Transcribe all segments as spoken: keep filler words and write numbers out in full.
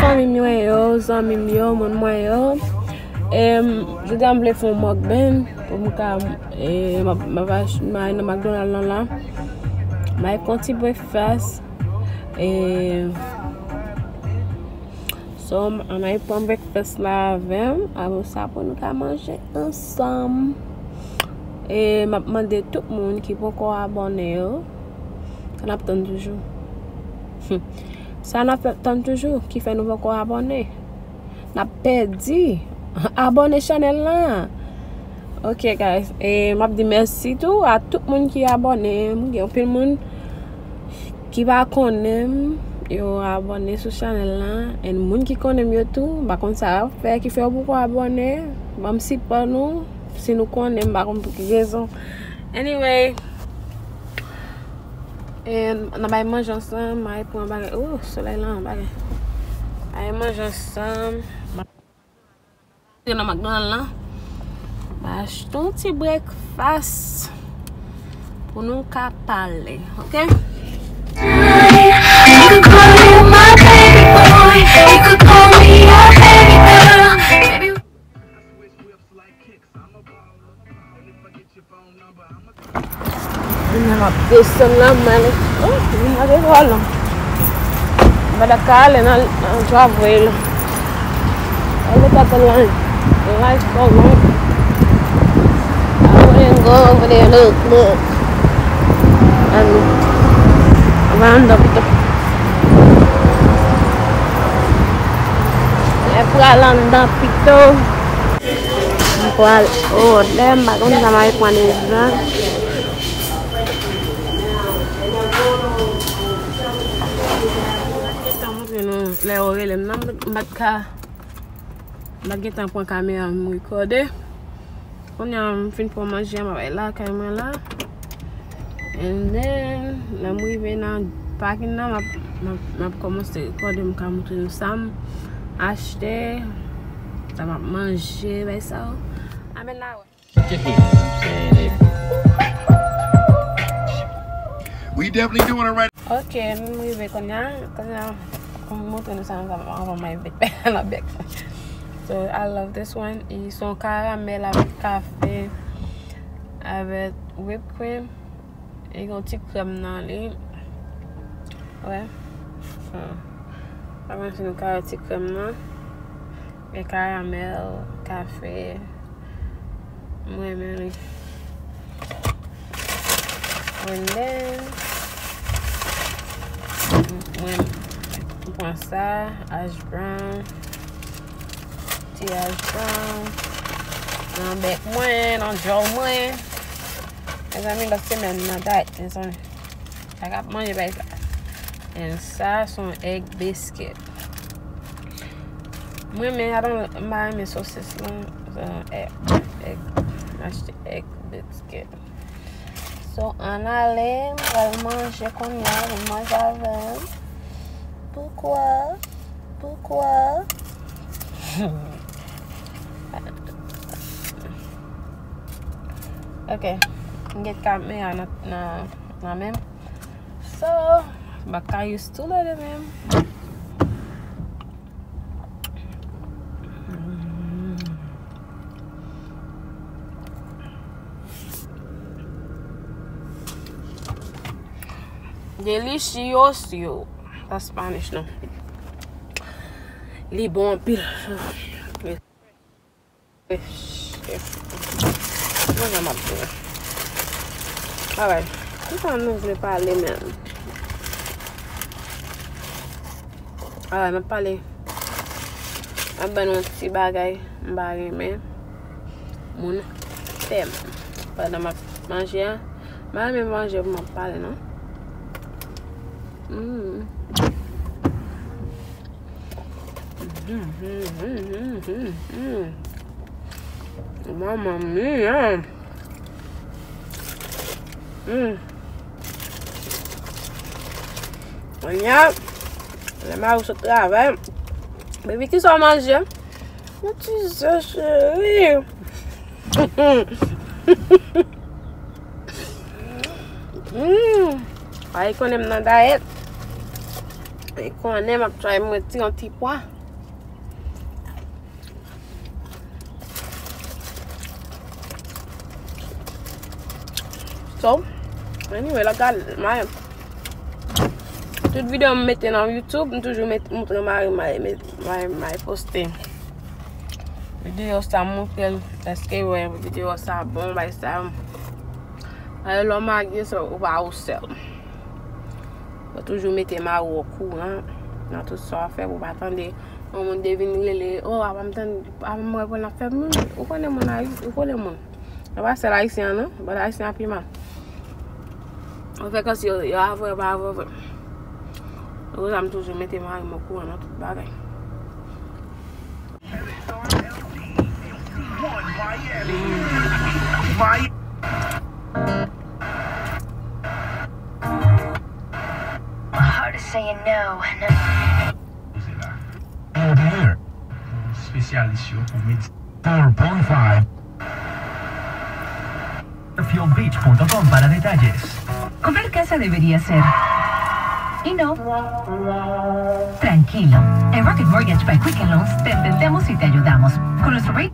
Fanmi mwen yo, zanmi m yo, moun mwen yo. Em, jodi a m vle fè yon mukbang pou m ka, e, m ap, m ap al nan McDonald lan la. M al pran ti breakfast. E, so, m, m al pran breakfast la avè m. Apre sa, pou nou ka manje ansanm. E, m ap mande tout moun ki poko abòne yo. Sa n ap tann toujou? Sa n ap tann toujou ki fè nou poko abòne? N ap pèdi. Abòne chanèl lan. Ok, guys. E m ap di mèsi tou a tout moun ki abòne. M gen anpil moun ki pa konnen m, yo abòne sou chanèl lan. And moun ki konnen m yo tou, m pa konn sa y ap fè ki fè yo poko abòne. Ban m sipò nou. Si nou konnen m, pa konn pou ki rezon. Anyway, e, n a bay manje ansanm, m a pran bagay. Oh, solèy lan, bagay. Bay manje ansanm. Nan McDonald lan. M a achte yon ti breakfast pou nou ka pale, ok? You could call me my baby boy. You could call me your baby girl. Baby, Kounye a m ap desann la, m ale. Oh, vin nan lekòl. M pa t ap ka ale nan, nan driveway la. Ale tata lan. Life so long. I wanna go over there, look, look. An, an, an, an, pito. E pral anndan pito. M pral, oh, lè m pa konn sa m al pran devan. Gentan montre nou lè yo rele m nan, m pa t ka, m pa t gentan pran kamera m rekòde. Kounye a m fin pran manje a, m ap al lakay mwen la. And then, lè m rive nan pakin nan, m ap, m ap, m ap kòmanse rekòde, m ka montre nou sa m achte, sa m ap manje, bay sa yo. Amen la, wè. We definitely doing it right. Ok, m rive kounye a, kounye a, m montre nou sa m, sa m, anvan m al met nan bèk. So, I love this one. E se yon karamèl avèk kafe, avèk whipped cream. E gen yon ti krèm nan li. Wè. Hmm. Pa konn si nou ka wè ti krèm nan. Gen karamèl, kafe. M renmen li. And then, mwen, m pran sa, hash brown. Ti hash brown. Nan bèk mwen, nan djòl mwen. Mezanmi, lòt semèn, m nan dayèt, mezanmi. Sa k ap manje bay sa. And sa, se yon egg biscuit. Mwen, men, I don't, m pa renmen sosis lan. Se yon egg, egg, m achte egg biscuit. So, ann ale, m pral manje kounye a, m manje avè m. Poukwa? Poukwa? Ok. M gen kamera nan, nan, nan men m. So, m pa ka use tou lè de menm. Delicioso. Pa Spanish, non. Li bon anpil. Mwen jan m ap di. Alright. Kisa nou vle pale menm? Alright, m ap pale. M ap ban nou yon ti bagay m pa renmen moun fè m. Pandan m ap manje a, m pa renmen manje pou m ap pale, non. Mm. Mamma mia. Mm. Kounye a, lè mari w sot travay, baby, kisa w manje? Yon ti ze cheri. Mm. A, li konnen m nan dayèt. Li konnen m ap try mwen ti yon ti pwa. So, anyway, la gade, my, tout videyo m mete nan YouTube, m toujou met, montre mari m, mari, mari, mari poste. Videyo sa montre l, èske wè videyo sa bon, bay sa. Alò, lè w marye, se ou pa ou sèl. Ou toujou mete mari w okouran nan tout sa w ap fè, pou w pa tande yon moun te vin rele, "Oh, apa m tann, apa m wè pou l ap fè moun." Ou konnen moun, Ayi-, ou konnen moun. E pa sèl ayisyen an, non. But ayisyen an pi mal. Ou fè kòmsi yo, yo avè, yo pa avè, vre. Se pou sa m toujou mete mari m okouran nan tout bagay. Hard to say no. Spesyalis yo pou medi- four point five. Fuel beach punto com para detalles. Comprar casa debería ser. Y no. Tranquilo. En Rocket Mortgage by Quicken Loans te entendemos y te ayudamos. Con nuestro rate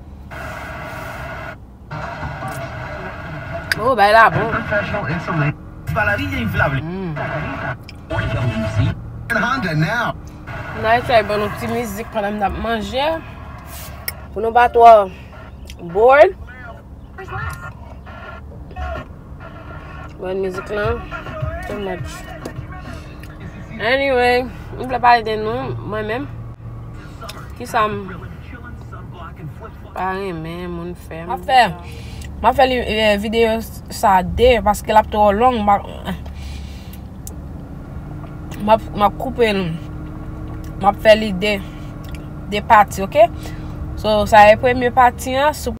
Oh, bay la bon. Professional insulation. Para la villa inflable. Mm. Honda now. N a eseye ban nou ti mizik pandan n ap manje. Pou nou pa twò bored. Ban mizik lan. Too much. Anyway, m vle pale de nou, mwen menm. Kisa m pa renmen moun fè. M ap fè, m ap fè li, eh, videyo sa de, paske l ap twò long. M ap, m ap, m ap koupe l. M ap fè li de, de pati, oke? So, sa e premye pati an. Si w